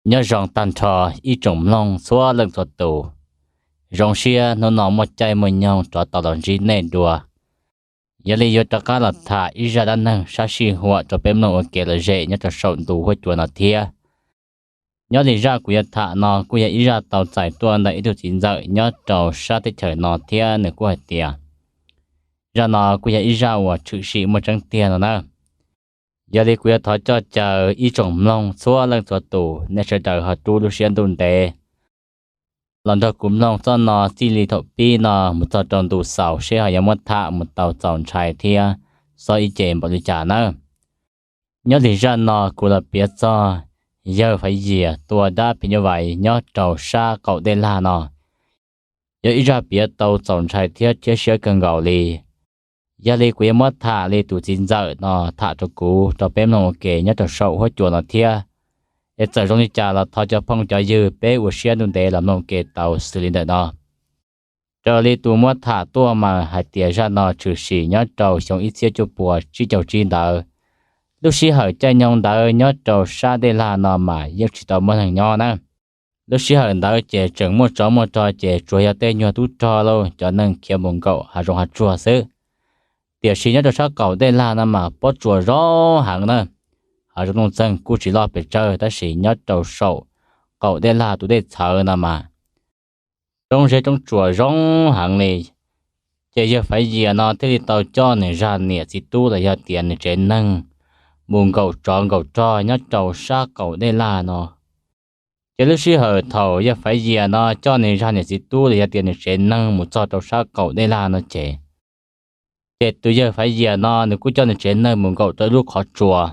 Nyob zoo tag nrho ib tsoom mloog txhua leej txhua tus. Zoo siab hnub no muaj caij muaj nyoog rov tau los ntsib nej dua. Yog li yuav rov qab los tham ib zaj dab neeg sab sij huam rau peb mloog ua kev lom zem nyob rau saum ntu huab cua no thiab. Nyob li zaj kuv yuav tham no kuj yog ib zaj tau txais tuaj ntawm ib tug txiv ntxawm nyob rau sab teb chaws no thiab nws kuj hais tias zaj no kuj yog ib zaj uas tshwm sim muaj tseeb tiag no na. Yog li kuv yuav thov coj caw ib tsoom mloog txhua leej txhua tus, nej sawv daws ho rub lub siab ntuj ntev los nrog kuv mloog txoj no txij li thaum pib no mus txog rau ntu xaus seb ho yuav muab tham mus tau txaus ntshai thiab xob ib ce npaum li cas nawb. Nyob li zaj no kuv los piav txog yawg Faiv Yias tua dab phim nyuj vais nyob rau sab qaum dej lag no. Yog ib zaj piav tau txaus ntshai thiab thiab siab kawg nkaus li. Yog li kuv yuav muab tham li tus txiv ntxawm no tham rau kuv rau peb mloog ua ke nyob rau saum huab cua no thiab. Es txawm zoo li cas los thov cov phooj cov ywg peb ua siab ntuj ntev los mloog ua ke tau xws li ntawm no. Raws li tus muab tham tuaj mas hais tias zaj no tshwm sim nyob rau xyoo ib txhiab cuaj puas tsib caug tsib ntawd. Lub sij hawm caij nyoog ntawd nyob rau sab dej lag no mas yeej tsis tau muaj neeg nyob na. Lub sij hawm ntawd ces tseem muaj tsov muaj rog ces tsuas yog tej nyuag tub rog lauj cov neeg khiav mus nkaum hav zoov hav tsuag xwb. Tiam sis nyob rau sab qaum dej lag no mas pob tsuas zoo heev na. Hav zoov nuj txeeg kuj tsis loj pes tsawg tab sis nyob rau saum qaum dej lag tus dej txhawv no mas roob zeb roob tsuas zoo heev li. Ces yawg Faiv Yias no thiaj li tau coj nws zaj niam txiv tub los yog tias nws tsev neeg mus nkaum tsov nkaum rog nyob rau sab qaum dej lag no. Ces lub sij hawm thaum yawg Faiv Yias no coj nws zaj niam txiv tub los yog tias nws tsev neeg mus txog rau sab qaum dej lag no ces, ces tus yawg Faiv Yias no nws kuj coj nws tsev neeg mus nkaum rau lub qhov tsua.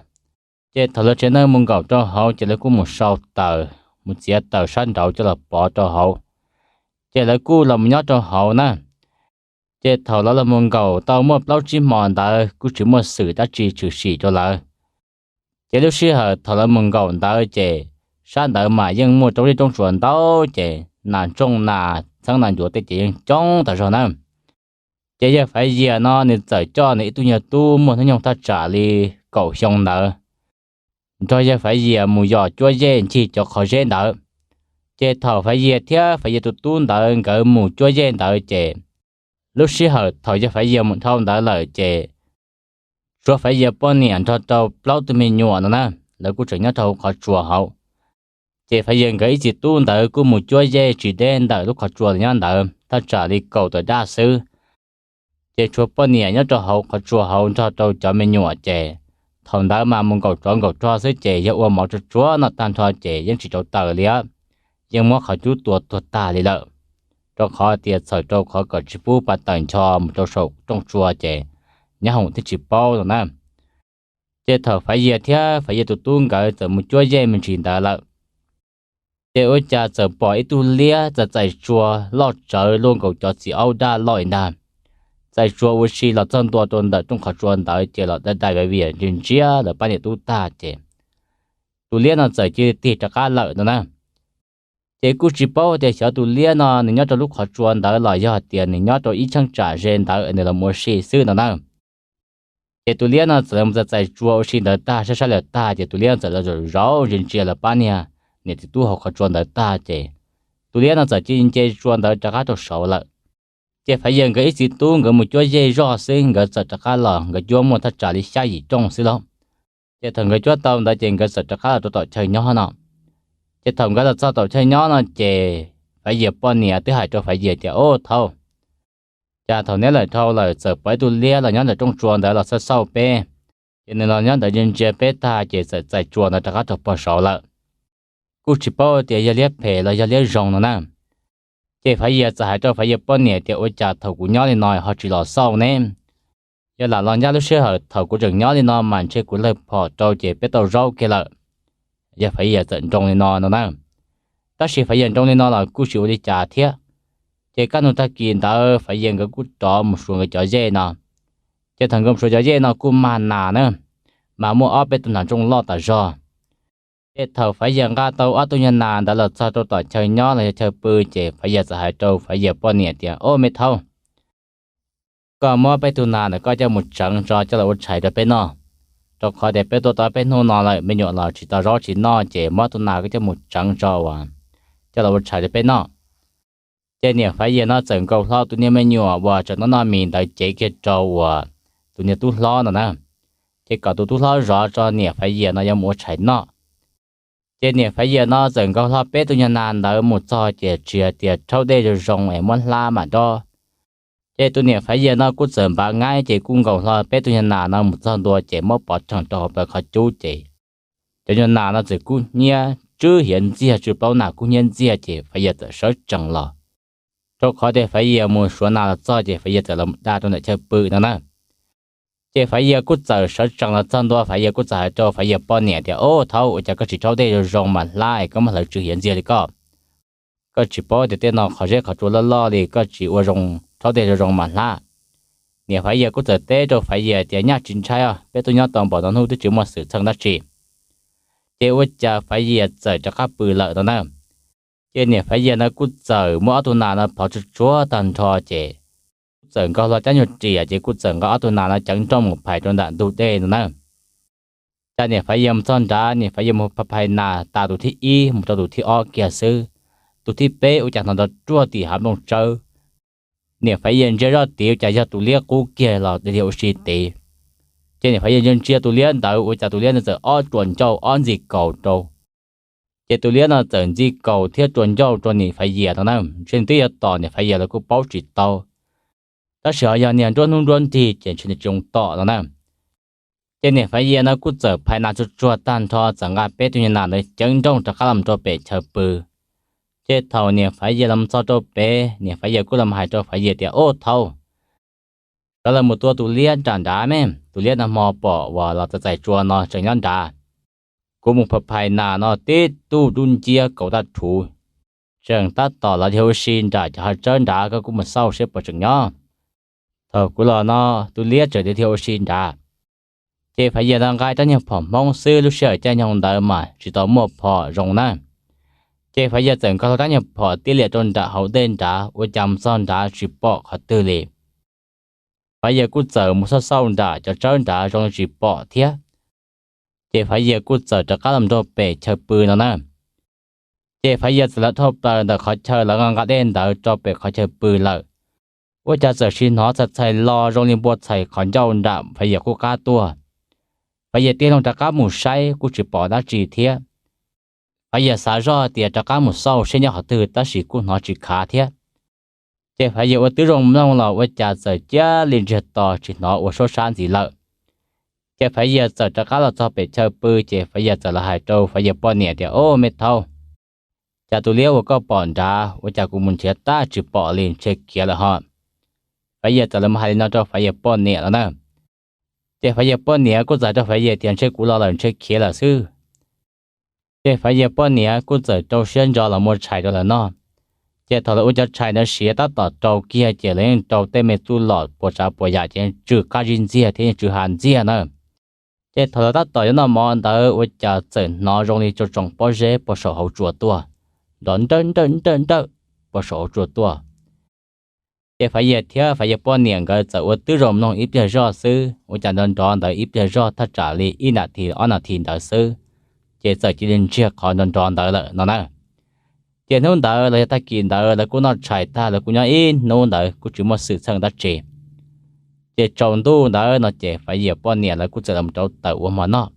Ces thaum lawv tsev neeg mus nkaum rau hauv ces lawv kuj mus sau taws, mus txiav taws sab nraud coj los pov rau hauv. Ces lawv kuj los mus nyob rau hauv na. Ces thaum lawv los mus nkaum tau muaj plaub tsib hmo ntawd kuj tsis muaj xwm dab tsi tshwm sim rau lawv. Ces lub sij hawm thaum lawv mus nkaum ntawd ces sab ntawd mas yeej muaj roob zeb roob tsuas ntau, ces nas ntsooj nas txheeb nas ncuav tej ces yeej coob tas zog na. Ces yawg Faiv Yias no nws txawm coj nws ib tug nyuag tub muaj hnub nyoog thaj tsam li kaum xyoo ntawd nrog yawg Faiv Yias mus yos cuab yej ncig cov qhov zeb ntawd. Ces thaum Faiv Yias thiab Faiv Yias tus tub ntawd nkawd mus cuab yej ntawd ces lub sij hawm thaum yawg Faiv Yias mus dhau ntawd lawm ces tshuav Faiv Yias poj niam nrog rau plaub tug me nyuam no na, lawv kuj tseem nyob rau hauv qhov tsua hauv. Ces Faiv Yias nkawd ib txiv tub ntawd kuj mus cuab yej tsis deb ntawm lub qhov tsua nyob ntawd thaj tsam li kaum tawm daj xwb. Ces tshuav poj niam nyob rau hauv qhov tsua hauv nrog rau cov me nyuam ces thaum ntawd mas mus nkaum tsov nkaum rog xwb ces yog ua mov tsuag tsuag noj tag nrho ces yeej tsis rauv taws li, yeej muab qhov cub tua tuag tag li lawm, rau qhov tias txhawm rau qhov kom tsis pub pa taws ncho mus rau saum rooj tsua ces nyab hoom thiaj tsis paub no na. Ces thaum Faiv Yias thiab Faiv Yias tus tub nkawd txawm mus cuab yej me ntsis ntawd lawm, ces ua cas txawm pom ib tug liab txawm txais tsua loj tsawv luaj nkaus cov txiv aub daj loj ntag. Txais tsua ua si los txog ntua rau ntawm rooj qhov tsua ntawd ces los dai dai vias vias ntsia ntsia lawv pab niam tub tag ces tus liab no txawm cia li tig rov qab lawm no na. Ces kuj tsis paub tias xyov tus liab no nws nyob rau lub qhov tsua ntawd los yog hais tias nws nyob rau ib cheeb tsam ze ntawd nws los ua si xwb no na. Ces tus liab no txawm los txais tsua ua si ntawd tag sab sab lawm tag ces tus liab no txawm los zaum zauv ntsia ntsia lawv pab niag niam txiv tub hauv qhov tsua ntawd tag ces tus liab no txawm cia li nce tsua ntawd rov qab rau saud lawm. Ces Faiv Yias nkawd ib txiv tub nkawd mus cuab yej zoj xwb nkawd txawm rov qab los nkawd cuab muaj thaj tsam li xya yim rooj xwb lauj. Ces thaum nkawd cuab tau ntawd ces nkawd txawm rov qab los rau tom chaw nyob no. Ces thaum nkawd los txog tom chaw nyob no ces Faiv Yias poj niam twb hais rau Faiv Yias tias, Au thaum, cas thaum neb lawm dhau lawm txawm pom ib tug liab los nyob ntawm rooj tsua ntawd los xauj xauj peb, ces nws los nyob ntawd ntsia ntsia peb tag ces txawm txais tsua ntawd rov qab rau pog saud lawm. Kuj tsis paub tias yog liab phem los yog liab zoo no na. Ces Faiv Yias txawm hais rau Faiv Yias poj niam tias, Ua cas thaum kuv nyob li no ho tsis los xauj ne? Yog lam los ncaj lub sij hawm thaum kuv tseem nyob li no mas ntshe kuv lawg phom rau ces peb tau zaub kiag lawm. Yog Faiv Yias txawm nroo li no no na. Tab sis Faiv Yias nroo li no los kuj tsis ua li cas thiab. Ces kaj ntug tag kis ntawd Faiv Yias nkawd kuj rov mus suav nkawd cov yej no. Ces thaum nkawd mus suav cov yej no kuj mag nas na, mas muaj ob peb tug nas ntsooj loj tas zog. Ces thaum Faiv Yias nqa tau ob tug nyuag nas ntawd los txog rau tom chaw nyob los yog chaw pw ces Faiv Yias txawm hais rau Faiv Yias poj niam tias, Au me thaub, koj muab peb tug nas ntawd koj coj mus tsev tso coj los ua tshais rau peb noj. Rau qhov tias peb tuaj tau peb hnub no lawm, me nyuam los tsis tau zaub tsis noj, ces muab tus nas koj coj mus tseev tso uas coj los ua tshais rau peb noj. Ces niam Faiv Yias no txawm nkaus hlo tus niag me nyuam uas tseem noj noj mis ntawd cev kiag rau uas tus niag tub hlob no na, ces kom tus tub hlob zov tso niam Faiv Yias no yuav mus ua tshais noj. Ces niam Faiv Yias no txawm nkaus hlo peb tug nyuag nas ntawd mus txog ces tsis hais tias rhaub dej zoo zoo es muab hlab mam dob. Ces tus niam Faiv Yias no kuj txawm npav ngaib ces kuj nkaus hlo peb tug nyuag nas no mus txog ntua ces muab pov rhees rau hauv plawv qhov cub ces cov nyuag nas no txawm kub hnyiab tswb hiav ntxiag, tsw plaub nas kub hnyiab ntxiag ces Faiv Yias txawm sawv tsees los. Rau qhov tias Faiv Yias mus suav nas los txog ces Faiv Yias txawm los da rau ntawm chaw pw no na. Ces Faiv Yias kuj txawm sawv tsees los txog ntua, Faiv Yias kuj txawm hais rau Faiv Yias poj niam tias, Ub, thaub, ua cas koj tsis rhaub dej zoo zoo mas hlab es koj muab hlawv tsw hiav ntxiag li koj? Koj tsis paub tias tej no qhov zeb qhov tsua loj loj li, koj tsis ua zoo rhaub dej zoo zoo mas hlab. Niam Faiv Yias kuj txawm teb rau Faiv Yias tias, Nyaj tsis ntshai os, peb twb nyob tau npaum no hnub twb tsis muaj xwm txheej dab tsi. Ces ua cas Faiv Yias txawm rov qab pw lawm no na. Ces niam Faiv Yias no kuj txawm muab ob tug nas no plhov tsuag tsuag tag nrho ces kuj txawm nkaus hlo cab nyuag riam ces kuj txawm nqa ob tug nas no ceev nrooj mus phais rau nram ntug dej no na. Cas niam Faiv Yias mus txog nrad, niam Faiv Yias mus phais phais nas tas tus thib ib mus rau tus thib ob kiag xwb, tus thib peb ua cas hnov nrov ruaj tim hav nplooj tsawb. Niam Faiv Yias ntsia zoj tid ua cas yog tus liab qub kiag los dhia ua si tid. Ces niam Faiv Yias ntsia ntsia tus liab ntawd ua cas tus liab ntawd txawm ob ruas ncauj ob ntxi kaus rau. Ces tus liab no txawm ntxi kaus thiab ruas ncauj rau niam Faiv Yias no na, ntshe nws twb yuav tom niam Faiv Yias los kuj paub tsis tau. Tab sis ho yog niag nruab hnub nruab nrig ces ntshe nws tsis zoo tom no na. Ces niam Faiv Yias no kuj txawm phais nas tsuag tsuag tag nrho txawm nqa peb tug nyuag nas ntawd ceev nrooj rov qab los rau pem chaw pw. Ces thaum niam Faiv Yias los txog rau pem, niam Faiv Yias kuj los hais rau Faiv Yias tias, Ub, thaub, sawv los mus tua tus liab nram nrad me, tus liab nag hmo pom uas los txais txais tsua no tseem nyob nrad. Kuv mus phais phais nas no tib tug dub nciab kaus tag rhuv, tseem tab tom los dhia ua si nram cov hav tsawb nrad, koj kuj mus xauj seb puas tseem nyob. Thaum kuv los no tus liab tseem dhia ua si nrad. Ces Faiv Yias no nqa rab nyuag phom Hmoob xwb, lub sij hawm caij nyoog ntawd mas tsis tau muaj phom zoo na. Ces Faiv Yias txawm nkaug hlo rab nyuag phom tiaj liam rau nram hauv dej nrad, ua cas mus txog nrad tsis pom qhov twg li. Faiv Yias kuj txawm mus xauj xauj nram cov tsawb nrad zoo li tsis pom thiab. Ces Faiv Yias kuj txawm rov qab los rau pem chaw pw no na. Ces Faiv Yias txawm lawv dhau plaws ntawm qhov chaw lawv nqa nqa dej ntawd rau pem qhov chaw pw lawm. Ua cas txawm sis hnov txhais txhais lo zoo li npua txhais qhov ncauj nram Faiv Yias qub qab tuaj. Faiv Yias tig loo rov qab mus saib kuj tsis pom dab tsi thiab. Faiv Yias xav zoj tias rov qab mus xauj seb nyob qhov twg tab sis kuj hnov tsis khav thiab. Ces Faiv Yias ua tib zoo mloog los ua cas txawm cia li ntsiag to tsis hnov ua suab sab ntxiv lawm. Ces Faiv Yias txawm rov qab los txog pem chaw pw ces Faiv Yias txawm los hais rau Faiv Yias poj niam tias, Au me thaub, cas tus liab uas koj pom nrad ua cas kuv mus nrhiav tab tsis pom li, ntshe khiav lawm ho. Faiv Yias txawm los hais li no rau Faiv Yias poj niam no na. Ces Faiv Yias poj niam kuj txawm hais rau Faiv Yias tias, Ntshe kuv los lawm, ntshe khiav lawm xwb. Ces Faiv Yias poj niam kuj txawm rau siab ntso los muab tshais rau lawv noj. Ces thaum lawv ua cov tshais ntawd siav tab tom rau kiag ces lawv yeej rau tej me txuj lom puas tsav puas yam ces yeej tsw qab zib ntxiag thiab yeej tsw ha ntxiag na. Ces thaum lawv tab tom yuav noj mov ntawd ua cas txawm hnov zoo li tsoo tsoo pob zeb puag saum hauv tsua tuaj, nrov nrawj nrawj nrawj nrawj puag saum hauv tsua tuaj. Ces Faiv Yias thiab Faiv Yias poj niam nkawd txawm ua tib zoo mloog ib pliag zoj xwb, ua cas nrov nrov ntawd ib pliag zoj thaj tsam li ib nas this ob nas this ntawd xwb, ces txawm cia li ntsiag qhov nrov nrov ntawd lawm no na. Ces hnub ntawd los yog tag kis ntawd lawv kuj noj tshais tag lawv kuj nyob ib hnub ntawd kuj tsis muaj xwm txheej dab tsi. Ces tsaus ntuj ntawd no ces Faiv Yias poj niam lawv kuj txawm los rau tawm ua hmo noj.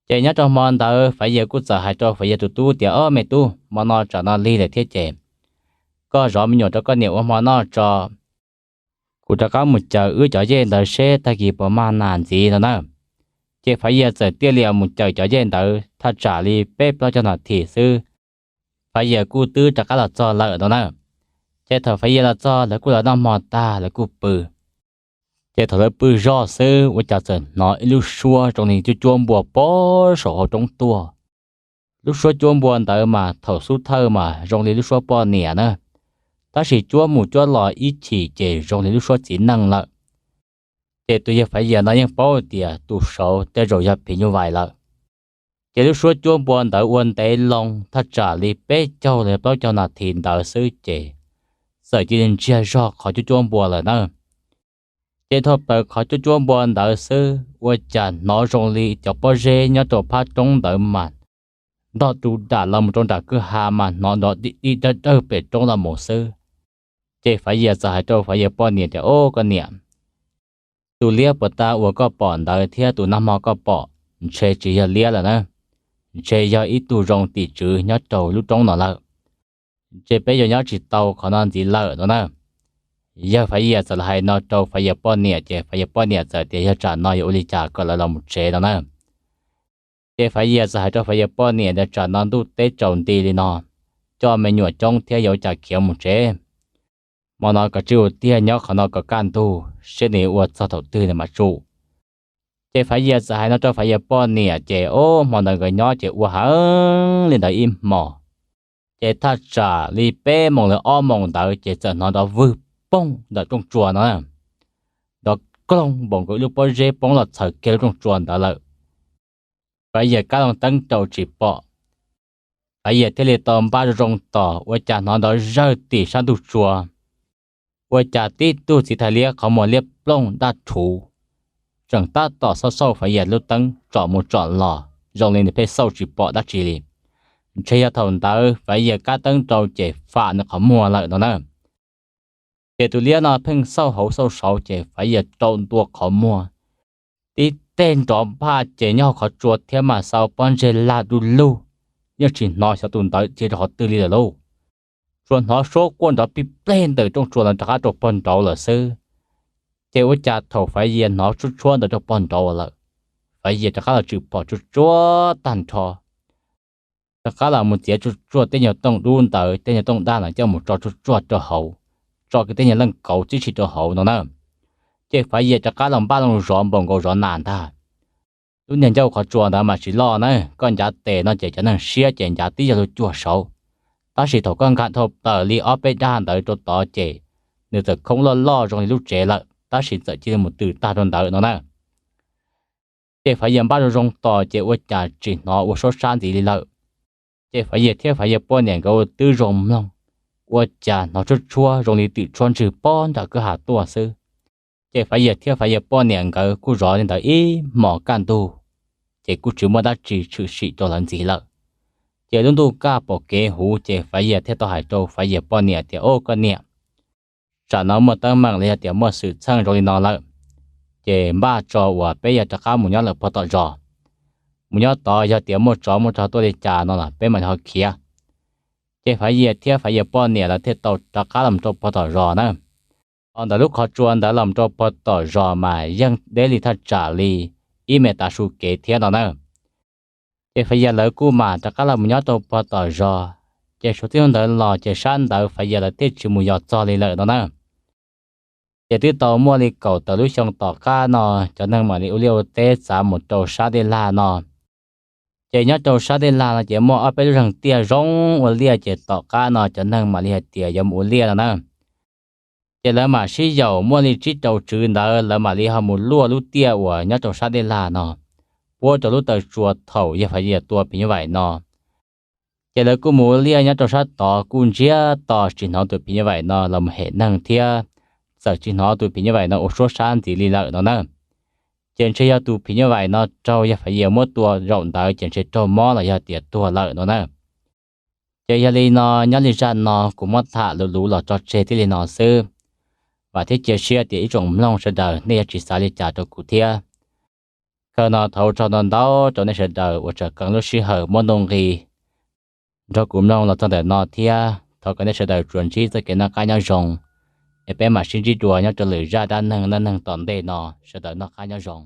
Ces nyob rau hmo ntawd Faiv Yias kuj txawm hais rau Faiv Yias tus tub tias, Ob me tub, hmo no tsam no lig lawm thiab ces koj zov me nyuam rau koj niam ua hmo noj tso. Kuv rov qab mus caws wb cov yej ntawd seb tag kis puas mag nas ntxiv no na. Ces Faiv Yias txawm tiaj lias mus caws cov yej ntawd thaj tsam li peb plaub caug nas this xwb, Faiv Yias kuj twb rov qab los txog lawm no na. Ces thaum Faiv Yias los txog lawv kuj los noj hmo tag lawv kuj pw. Ces thaum lawv pw zoj xwb ua cas txawm hnov ib lub suab zoo li cuab cuab npua puag saum hauv roob tuaj. Lub suab cuab npua ntawd mas thaum xub thawj mas zoo li lub suab poj niam na, tab sis cuab mus cuab los ib chim ces zoo li lub suab txiv neej lawm. Ces tus yawg Faiv Yias no yeej paub tias tus saud tej zaum yog phim nyuj vais lawm. Ces lub suab cuab npua ntawd ua ntev loo thaj tsam li peb caug los plaub caug nas this ntawd xwb ces txawm cia li ntsiag zog qhov cuab cuab npua lawm na. Ces dhau plaws qhov cuab cuab npua ntawd xwb ua cas hnov zoo li cov pob zeb nyob rau phab roob ntawd mas ntog tus dam los mus rau nram kwj ha mas hnov nrov dim dim dawg dawg pem roob los mus xwb. Ces Faiv Yias txawm hais rau Faiv Yias poj niam tias, Au koj niam, tus liab puag ta uas koj pom ntawd thiab tus nag hmo koj pom ntshe tsis yog liab lawm na, ntshe yog ib tug zoo tim tswv nyob rau lub roob no lawm. Ntshe peb yuav nyob tsis tau qhov no ntxiv lawm no na. Yawg Faiv Yias txawm los hais no rau Faiv Yias poj niam ces Faiv Yias poj niam txawm tias yog tsam no yuav ua li cas kom lawv los mus tsev no na. Ces Faiv Yias txawm hais rau Faiv Yias poj niam tias tsam no ntuj teb tsaus nti li no, coj me nyuam coob thiab yuav ua cas khiav mus tsev. Hmo no koj tsis ua tiag, nyob qhov no kom kaj ntug seb nws ua txog thaum twg nws mam tsum. Ces Faiv Yias txawm hais no rau Faiv Yias poj niam ces, o, hmo ntawd nkawd nyob ces ua heev li ntawd ib hmos. Ces thaj tsam li peb moos lawm ob moos ntawd ces txawm hnov nrov vwg poog ntawm rooj tsua no, nrov kloog npaum nkaus ib lub pob zeb poob los txhaws kiag lub rooj tsua ntawd lawm. Faiv Yias kab loo teeb rau tsis pom. Faiv Yias thiaj li tau npaj zoo zoo tos ua cas hnov nrov zawg tim sab ntug tsua. Ua cas tib tug txiv thais liab qhov muag liab plooj daj rhuv tseem tab tom xauj xauj Faiv Yias lub teeb tsom mus tsom los zoo li nws pheej xauj tsis pom dab tsi li. Ntshe yog thaum ntawd Faiv Yias kab teeb rau ces fam nws qhov muag lawm no na. Ces tus liab no pheej xauj hauv xauj saud ces Faiv Yias rau ntua qhov muag, tib teg nrov npaj ces nyob hauv qhov tsua thiab mas xauj pob ntseg lag du lug, yeej tsis hnov xyov tus ntawd cia rau qhov twg li lawm lauj. Tsuas hnov suab quaj nrov plig pleg ntawm rooj tsua ntawd rov qab rau pog nraud lawm xwb. Ces ua cas thaum Faiv Yias hnov tshuab tshuab ntawd rau pog nraud lawm, Faiv Yias rov qab los tshwm phom tsuaj tsuaj tag nrho, rov qab los mus txiav tsuaj tsuaj tej nyuag tooj dub ntawd, tej nyuag tooj daj ntawd coj mus tso tsuaj tsuaj rau hauv, tso kiag tej nyuag leej kauv tib si rau hauv no na. Ces Faiv Yias rov qab los npaj loo zov npaum nkaus zov nas ntag. Lub niag ncauj qhov tsua ntawd mas tsis loj na, koj ncav tes no ces cov neeg siab ces ncav tib yog lub cuag saud, tab sis thaum koj nkag dhau plaws li ob peb dag ntawd rau tod ces nws txawm khoob loj loj zoo li lub tsev lawm tab sis txawm cia li mus tws tag rau ntawd no na. Ces Faiv Yias npaj zoo zoo tos ces ua cas tsis hnov ua suab sab ntxiv li lawm. Ces Faiv Yias thiab Faiv Yias poj niam nkawd ua twb zoo mloog, ua cas hnov tshuab tshuab zoo li twm tshuab ntswg pob nram kwj ha tuaj xwb. Ces Faiv Yias thiab Faiv Yias poj niam nkawd kuj zov li ntawd ib hmos kaj ntug, ces kuj tsis muaj dab tsi tshwm sim rau lawv ntxiv lawm. Ces lub ntuj kaj pom kev huv ces Faiv Yias thiaj tau hais rau Faiv Yias poj niam tias, Au koj niam, tsam no muaj teeb meem los yog tias muaj xwm txheej zoo li no lawm, ces npaj tso uas peb yuav rov qab mus nyob lawm pog tom zos. Mus nyob tod yog tias muaj tsov muaj rog tuaj li cas no los peb mam li ho khiav. Ces Faiv Yias thiab Faiv Yias poj niam lawv thiaj tau rov qab los rau pog tom zos na. Thaum ntawd lub qhov tsua ntawd los rau pog tom zos mas yeej deb li thaj tsam li ib me tav su kev thiab no na. Ces Faiv Yias lawv kuj mam rov qab los mus nyob rau pog tom zos. Ces suav txij hnub ntawd los ces sab ntawd Faiv Yias lawv thiaj tsis mus yos txog li lawm no na. Ces twb tau muaj li kaum tawm lub xyoo tom qab no, cov neeg mam li ua liaj ua teb txav mus rau sab Dej Lag no. Ces nyob rau sab Dej Lag no ces muaj ob peb lub zeeg tiaj zoo ua liaj ces tom qab no cov neeg mam li hais tias yuav mus ua liaj no na. Ces lawv mam sib yaum muaj li tsib rau tswv ntawd lawv mam li ho mus luaj lub tiaj uas nyob rau sab Dej Lag no, puab rau lub taw tsua thaum yawg Faiv Yias tua phim nyuj vaim no. Ces lawv kuj mus ua liaj nyob rau sab tod kuj ntsiag to tsis hnov tus phim nyuj vaim no los mus hem neeg thiab, txawm tsis hnov tus phim nyuj vaim no ua suab sab ntxiv li lawm no na. Ces ntshe yog tus phim nyuj vaim no raug yawg Faiv Yias muab tua zaum ntawd ces ntshe raug mob los yog tias tuag lawm no na. Ces yog li no nyob li zaj no kuv muab tham luv luv los tso tseg tib li no xwb. Vam thiab cia siab tias ib tsoom mloog sawv daws nej yuav tsis xav li cas rau kuv thiab. Kawg no thov ua tsaug ntau ntau rau nej sawv daws uas tseem kheev lub sij hawm muab nuj nqi nrog kuv mloog los txog ntawm no thiab thov kom nej sawv daws tsuas ntsib txoj kev noj qab nyob zoo, es peb mam sib ntsib dua nyob rau lwm zaj dab neeg neej neeg tom ntej no, sawv daws noj qab nyob zoo.